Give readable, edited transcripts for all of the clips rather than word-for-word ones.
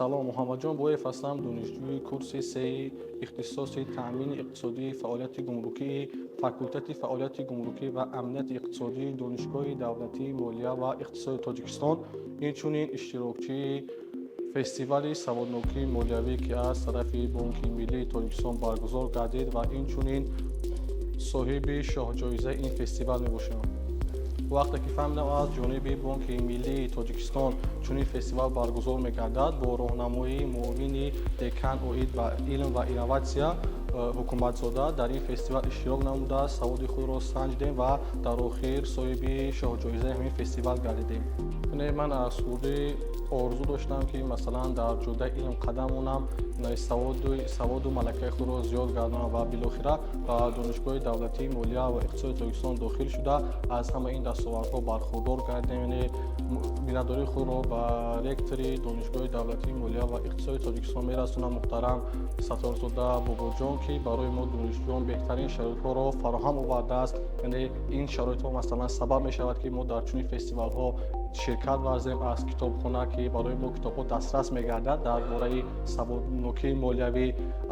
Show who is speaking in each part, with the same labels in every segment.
Speaker 1: Салом, Муҳаммадҷон Боев ҳастам, донишҷӯи курси сеи ихтисоси таъмини иқтисодии фаъолияти гумрукии факултети фаъолияти гумрукӣ ва амнияти иқтисодии Донишгоҳи давлатии молия ва иқтисоди Тоҷикистон, инчунин иштирокчии фестивали саводнокии молиявӣ, ки аз тарафи Бонки миллии Тоҷикистон баргузор гардид, ва инчунин соҳиби шоҳҷоизаи ин фестивал мебошам. Вақте ки фаҳмидам, аз ҷониби Бонки миллии Тоҷикистон чунин фестивал баргузор мегардад, бо роҳнамоии муовини декан оид ба илм ва инноватсия Ҳукуматзода дар ин фестивал иштирок намуда, саводи худро санҷидем ва дар охир соҳиби шоҳҷоизаи ҳамин фестивал гардидем. Ман аз хурдӣ орзу доштам, ки масалан дар ҷодаи илм қадам монам, саводу малакаи худро зиёд гардонам ва билохира ба Донишгоҳи давлатии молия ва иқтисоди Тоҷикистон дохил шуда, аз ҳама ин дастовардҳо бархурдор гардем. Яъне миннатдории худро ба ректори Донишгоҳи давлатии молия ва иқтисоди Тоҷикистон мерасонам, муҳтарам Сатторзода Бобоҷон, ки барои мо, донишҷӯён, беҳтарин шароитҳоро фароҳам овардааст. Яъне ин шароитҳо масалан сабаб мешавад, ки мо дар чунин фестивалҳо ширкат варзем. Аз китобхона, ки барои мо китобҳо дастрас мегардад дар бораи саводнокии молиявӣ,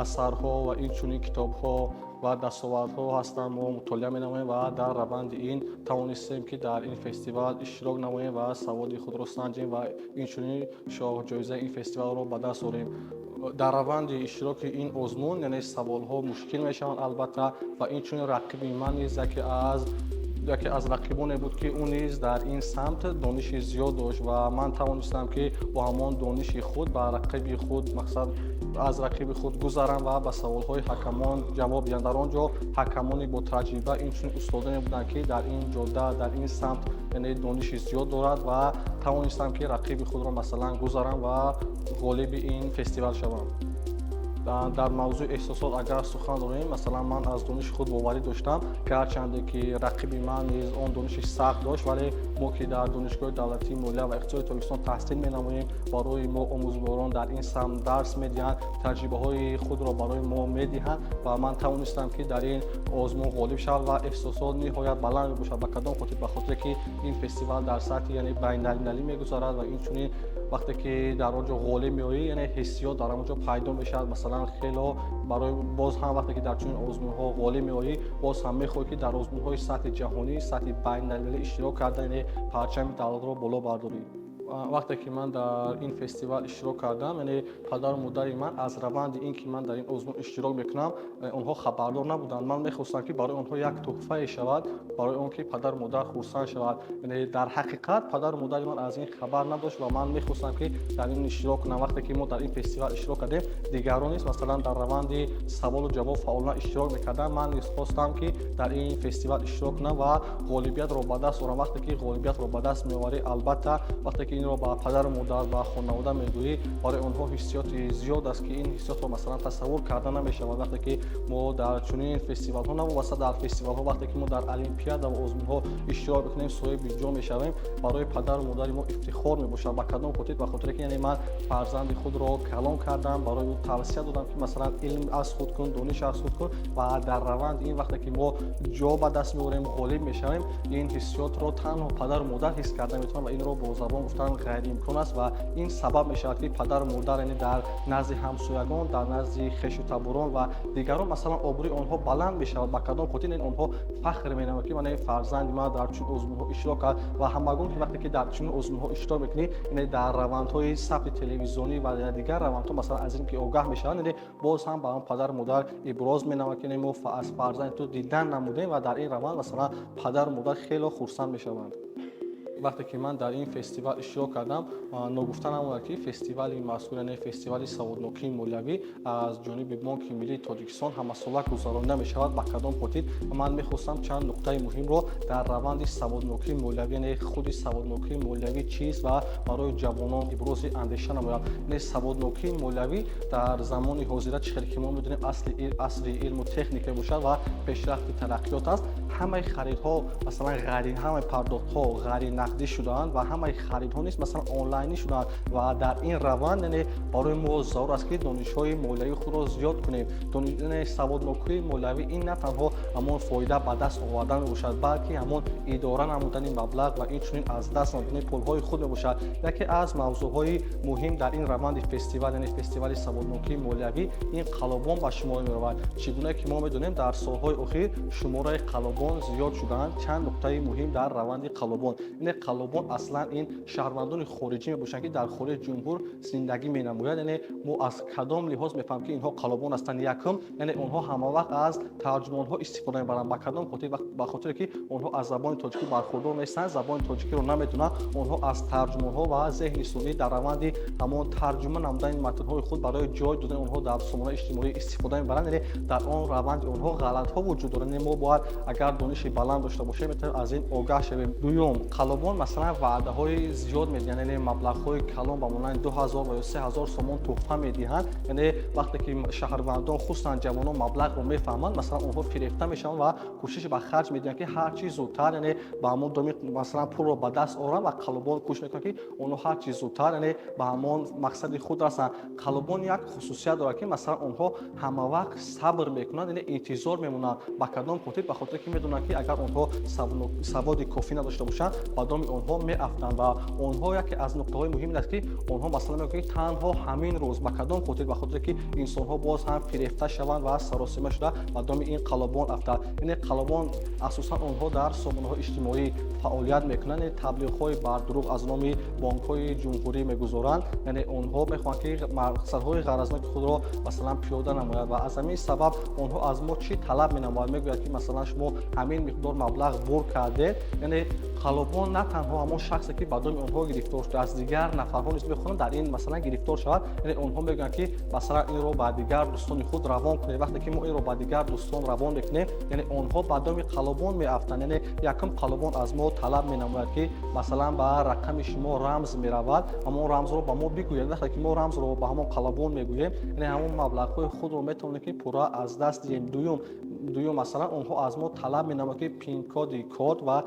Speaker 1: асарҳо ва инчунин китобҳо ва дастовардҳо ҳастанд, мо мутолиа менамоем ва дар раванди ин тавонистем, ки дар ин фестивал иштирок намоем ва саводи худро санҷем ва инчунин шоҳҷоизаи ин фестивалро ба даст орем. Дар раванди иштироки ин озмун, яъне саволҳо мушкил мешаванд, албатта, ва инчунин рақиби ман низ яке аз рақибоне буд, ки ӯ низ дар ин самт дониши зиёд дошт ва ман тавонистам, ки бо ҳамон дониши худ ба рақиби худ, мақсад, аз рақиби худ гузарам ва ба саволҳои ҳакамон ҷавоб диҳам. Дар он ҷо ҳакамони ботаҷриба, инчунин устодоне буданд, ки дар ин ҷода, дар ин самт, яъне дониши зиёд дорад, ва тавонистам, ки рақиби худро масалан гузарам ва ғолиби ин фестивал шавам. Дар мавзӯи эҳсосот агар сухан дорем, масалан, ман аз дониши худ боварӣ доштам, гарчанде ки рақиби ман низ он дониши сахт дошт, вале мо, ки дар Донишгоҳи давлатии молия ва иқтисоди Тоҷикистон таҳсил менамоем, барои мо омӯзгорон дар ин самт дарс медиҳанд, таҷрибаҳои худро барои мо медиҳанд ва ман тавонистам, ки дар ин озмун ғолиб шавам. Ва эҳсосот ниҳоят баланд мебошад. Ба кадом хотир? Ба хотире ки ин фестивал дар сатҳи, яъне, байналмилалӣ мегузарад ва инчунин вақте ки дар он ҷо ғолиб меоӣ, яъне ҳиссиёт дар он ҷо пайдо мешавад. Масалан, хело барои боз ҳам, вақте ки дар чунин озмунҳо ғолиб меоӣ, боз ҳам мехоҳӣ, ки дар озмунҳои сатҳи ҷаҳонӣ, сатҳи байналмилалӣ иштирок карда, яъне парчами давлатро боло бардорӣ. Вақте ки ман дар ин фестивал иштирок кардам, яъне падару модари ман аз раванди ин ки ман дар ин озмун иштирок мекунам, онҳо хабардор набуданд. Ман мехостам, ки барои онҳо як тӯҳфае шавад, барои он ки падару модар хурсанд шавад. Яъне дар ҳақиқат падару модари ман аз ин хабар надошт ва ман мехостам, ки дар ин иштирок кунам. Вақте ки мо дар ин фестивал иштирок кардем, дигарон низ масалан дар раванди саволу ҷавоб фаъолона иштирок мекарданд. Ман низ хостам, ки дар ин фестивал иштирок кунам ва ғолибиятро ба даст орам. Вақте ки ғолибиятро ба даст меоварӣ, албатта, вақте ки инро ба падару модар, ба хонавода мегӯӣ, барои онҳо ҳиссиёти зиёд аст, ки ин ҳиссиётро масалан тасаввур карда намешавад. Вақте ки мо дар чунин фестивалҳо, навобаста дар фестивалҳо, вақте ки мо дар олимпиада ва озмунҳо иштирок мекунем, соҳиби ҷо мешавем, барои падару модари мо ифтихор мебошад. Ба кадом хотир? Ба хотире ки, яъне, ман фарзанди худро калон кардам, барои ӯ тавсия додам, ки масалан илм аз худ кун, дониш аз худ кун. Ва дар раванди ин, вақте ки мо ҷо ба даст меорем, ғолиб мешавем, ин ҳиссиётро танҳо падару модар ҳис карда метавонад ва инро бо забон гуфтан ғайриимкон аст. Ва ин сабаб мешавад, ки падару модар, яъне, дар назди ҳамсоягон, дар назди хешу таборон ва дигарон масалан обрӯи онҳо баланд мешавад. Ба кадом хотир? Ин онҳо фахр менамояд, ки ман фарзанди ман дар чунин озмунҳо иштирок кард. Ва ҳамагон ки вақте ки дар чунин озмунҳо иштирок мекунӣ, яъне дар равандҳои сабти телевизионӣ ва дигар равандҳо масалан аз ин ки огаҳ мешаванд, яъне боз ҳам ба он падару модар иброз менамояд, ки мо аз фарзанди ту дидан намудем. Ва дар ин раванд масалан падару модар хело хурсанд мешаванд. Вақте ки ман дар ин фестивал иштирок кардам, ногуфта намонад, ки фестивали мазкур, яъне фестивали саводнокии молиявӣ, аз ҷониби Бонки миллии Тоҷикистон ҳамасола гузаронида мешавад. Ба кадом хотир? Ман мехостам чанд нуқтаи муҳимро дар раванди саводнокии молиявӣ, яъне худи саводнокии молиявӣ чист, ва барои ҷавонон ибрози андеша намоям. Яъне саводнокии молиявӣ дар замони ҳозира, чӣ хеле ки мо медонем, асри илму техника мебошад ва пешрафти тараққиёт аст. Ҳамаи харидҳо масалан ҳамаи пардохтҳо ғайринақдӣ. Нақдӣ шудаанд ва ҳамаи харидҳо низ, масалан, онлайнӣ шудаанд ва дар ин раванд, яъне, барои мо зарур аст, ки донишҳои молиявии худро зиёд кунем. Яъне, саводнокии молиявӣ ин на танҳо ҳамон фоида ба даст овардан мебошад, балки ҳамон идора намудани маблағ ва инчунин аз даст надодани пулҳои худ мебошад. Яке аз мавзӯъҳои муҳим дар ин раванди фестивал, яъне фестивали саводнокии молиявӣ, ин қаллобон ба шумор меравад. Чӣ гуна ки мо медонем, дар солҳои охир шумораи қаллобон зиёд шудаанд. Чанд нуқтаи муҳим дар раванди қаллобон. Яъне, қаллобон аслан ин шаҳрвандони хориҷӣ мебошанд, ки дар хориҷи ҷумҳур зиндагӣ менамояд. Яъне, мо аз кадом лиҳоз мефаҳмем, ки инҳо қаллобон ҳастанд? Якум, яъне, онҳо ҳамавақт аз тарҷумонҳо истифода мебаранд. Ба кадом хотир? Ба хотире ки онҳо аз забони тоҷикӣ бархурдор нестанд, забони тоҷикиро наметавонанд. Онҳо аз тарҷумонҳо ва зеҳни сунъӣ дар раванди ҳамон тарҷума намудани матнҳои худ барои ҷой додани онҳо дар сомонаи иҷтимоӣ истифода мебаранд. Яъне, дар он раванди онҳо ғалатҳо вуҷуд доранд. Яъне, мо бояд, агар дониши баланд дошта бошем, метавонем аз ин огаҳ шавем. Дуюм, қаллобон, масалан, ваъдаҳои зиёд медиҳанд, яъне маблағҳои калон ба монанди 2000 ва ё 3000 сомон туҳфа медиҳанд. Яъне, вақте ки шаҳрвандон, хусусан ҷавонон, маблағро мефаҳманд, масалан, онҳо фирефта мешаванд ва кӯшиш ба харҷ медиҳанд, ки ҳар чи зудтар, яъне, ба ҳамон доми, масалан, пулро ба даст оранд ва қаллобон кӯшиш мекунанд, ки онҳо ҳар чи зудтар, яъне, ба ҳамон мақсади худ расанд. Қаллобон як хусусият дорад, ки, масалан, онҳо ҳамавақт сабр мекунанд, яъне интизор мемонанд. Ба кадом хотир? Ба хотире ки медонанд, ки агар онҳо саводи кофӣ надошта бошанд, ба доми онҳо меафтанд. Ва онҳо, яке аз нуқтаҳои муҳим ин аст, ки онҳо, масалан, мегӯянд, ки танҳо ҳамин рӯз. Ба кадом хотир? Ба хотире ки инсонҳо боз ҳам фирефта шаванд ва саросима шуда ба доми ин қаллобон афтанд. Яъне, қаллобон асосан онҳо дар сомонаҳои иҷтимоӣ фаъолият мекунанд, яъне таблиғҳои бардурӯғ аз номи бонкҳои ҷумҳурӣ мегузоранд. Яъне, онҳо мехоҳанд, ки мақсадҳои ғаразноки худро, масалан, пиёда намояд ва аз ҳамин сабаб онҳо аз мо чӣ талаб менамояд? Мегӯяд, ки, масалан, шумо ҳамин миқдор маблағ бур кардед. Яъне, қаллобон на танҳо ҳамон шахсе, ки ба доми онҳо гирифтор шудааст, дигар нафарҳо низ мехоҳанд дар ин, масалан, гирифтор шавад. Яъне, онҳо мегӯянд, ки, масалан, инро ба дигар дӯстони худ равон кунед. Вақте ки мо инро ба дигар дӯстон равон мекунем, яъне онҳо ба доми қаллобон меафтанд. Яъне, якум, қаллобон аз мо талаб менамояд, ки, масалан, ба рақами шумо рамз меравад, ҳамон рамзро ба мо бигӯед. Вақте ки мо рамзро ба ҳамон қаллобон мегӯем, яъне ҳамон маблағҳои худро метавонем, ки пурра аз даст диҳем. Дуюм, масалан, онҳо аз мо талаб менамояд, ки пин-коди код ва,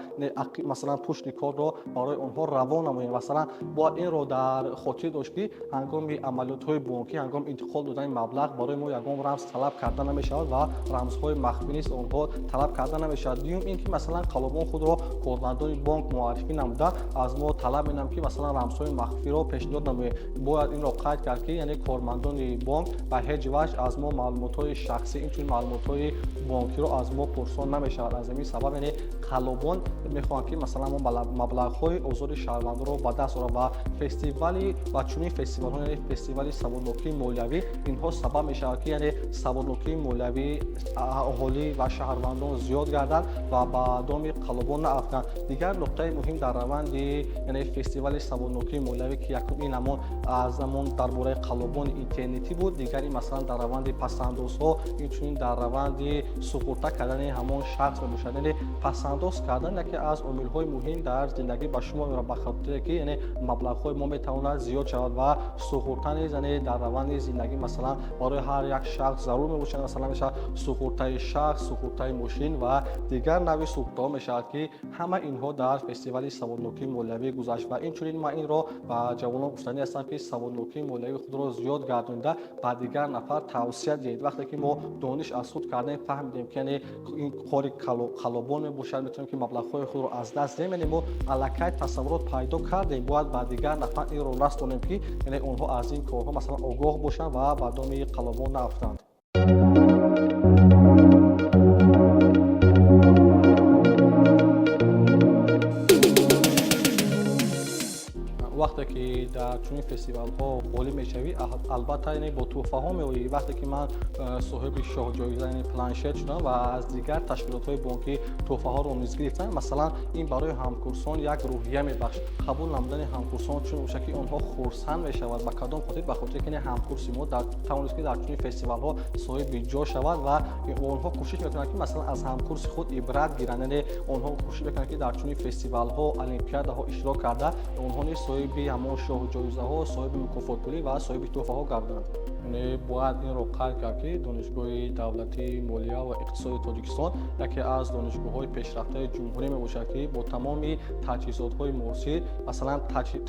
Speaker 1: масалан, пушти кодро барои онҳо равон намоем. Масалан, бояд инро дар хотир дошт, ки ҳангоми амалиётҳои бонкӣ, ҳангоми интиқол додани маблағ барои мо ягон рамз талаб карда намешавад ва рамзҳои махфӣ низ онҳо талаб карда намешавад. Дуюм ин ки, масалан, қаллобон худро кормандони бонк муаррифӣ намуда, аз мо талаб менамояд, ки, масалан, рамзҳои махфиро пешниҳод намоем. Бояд инро қайд кард, ки, яъне, кормандони бонк ба ҳеҷ ваҷҳ аз мо маълумотҳои шахсӣ, инчунин маълумотҳои бонкиро аз мо пурсон намешавад. Аз ҳамин сабаб, яъне, қаллобон мехоҳанд, ки, масалан, мо маблағҳои озоди шаҳрвандонро ба даст оранд ва фестивали ва чунин фестивалҳо, яъне фестивали саводнокии молиявӣ, инҳо сабаб мешавад, ки, яъне, саводнокии молиявии аҳолӣ ва шаҳрвандон зиёд гардад ва ба доми қаллобон наафтанд. Дигар нуқтаи муҳим дар раванди, яъне, фестивали саводнокии молиявӣ, ки якум ин ҳамон аз ҳамон дар бораи қаллобони интернетӣ буд, дигари, масалан, дар раванди пасандозҳо, инчунин дар раванди суғурта кардани ҳамон шахс мебошад. Яъне, пасандоз кардан яке аз омилҳои муҳим дар зиндагӣ ба шумор меравад, ба хотире ки, яъне, маблағҳои мо метавонад зиёд шавад ва суғурта низ, яъне, дар раванди зиндагӣ, масалан, барои ҳар як шахс зарур мебошад. Масалан, мешавад суғуртаи шахс, суғуртаи мошин ва дигар навъи суғуртаҳо мешавад, ки ҳама инҳо дар фестивали саводнокии молиявӣ гузашт. Ва инчунин ман инро ба ҷавонон гуфтанӣ ҳастам, ки саводнокии молиявии худро зиёд гардонида, ба дигар нафар тавсия диҳед. Вақте ки мо дониш аз худ кардем, фаҳмидем, ки, яъне, ин кори қаллобон мебошад, метавонем, ки маблағҳои худро аз даст диҳем. Яъне, мо аллакай тасаввурот пайдо кардем, бояд ба дигар нафар инро расонем, ки, яъне, онҳо аз ин корҳо, масалан, огоҳ бошанд ва ба доми қаллобон наафтанд. Вақте ки дар чунин фестивалҳо ғолиб мешавӣ, албатта, яъне, бо туҳфаҳо меоӣ. Вақте ки ман соҳиби шоҳҷоиза, яъне планшет шудам ва аз дигар ташкилотҳои бонкӣ туҳфаҳоро низ гирифтам, масалан, ин барои ҳамкурсон як рӯҳия мебахшад. Қабул намудани ҳамкурсон чун бошад, ки онҳо хурсанд мешавад. Ба кадом хотир? Ба хотире ки ҳамкурси мо тавонист, ки дар чунин фестивалҳо соҳиби ҷо шавад ва онҳо кӯшиш мекунанд, ки, масалан, аз ҳамкурси худ ибрат гиранд. Яъне, онҳо кӯшиш мекунанд, ки дар чунин фестивалҳо, олимпиадаҳо иштирок карда, онҳо низ соҳиби ҳамон шоҳҷоизаҳо, соҳиби мукофотпулӣ ва соҳиби туҳфаҳо гарданд. Яъне бояд инро қайд кард, ки Донишгоҳи давлатии молия ва иқтисоди Тоҷикистон яке аз донишгоҳҳои пешрафтаи ҷумҳурӣ мебошад, ки бо тамоми таҷҳизотҳои муосир, масалан,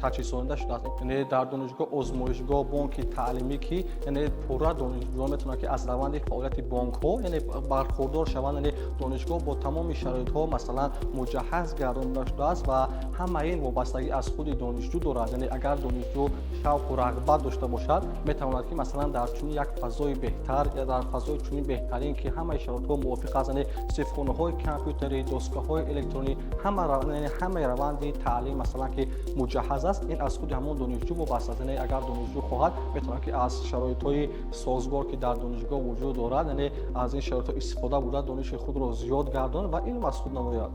Speaker 1: таҷҳизонида шудааст. Яъне дар донишгоҳ озмоишгоҳ, бонки таълимӣ, ки яъне пурра донишҷӯён метавонанд, ки аз раванди фаъолияти бонкҳо, яъне, бархурдор шаванд. Яъне донишгоҳ бо тамоми шароитҳо, масалан, муҷаҳҳаз гардонида шудааст ва ҳамаи ин вобастагӣ аз худи донишҷӯ дорад. Яъне агар донишҷӯ шавқу рағбат дошта бошад, метавонад, ки масалан дар чунин як фазои беҳтар, дар фазои чунин беҳтарин, ки ҳамаи шароитҳо мувофиқ аст, яъне синфхонаҳои компютерӣ, доскаҳои электронӣ, яъне ҳамаи раванди таълим, масалан, ки муҷаҳҳаз аст, ин аз худи ҳамон донишҷӯ вобаста аст. Яъне агар донишҷӯ хоҳад, метавонад, ки аз шароитҳои созгор, ки дар донишгоҳ вуҷуд дорад, яъне аз ин шароитҳо истифода бурда, дониши худро зиёд гардонад ва илм аз худ намояд.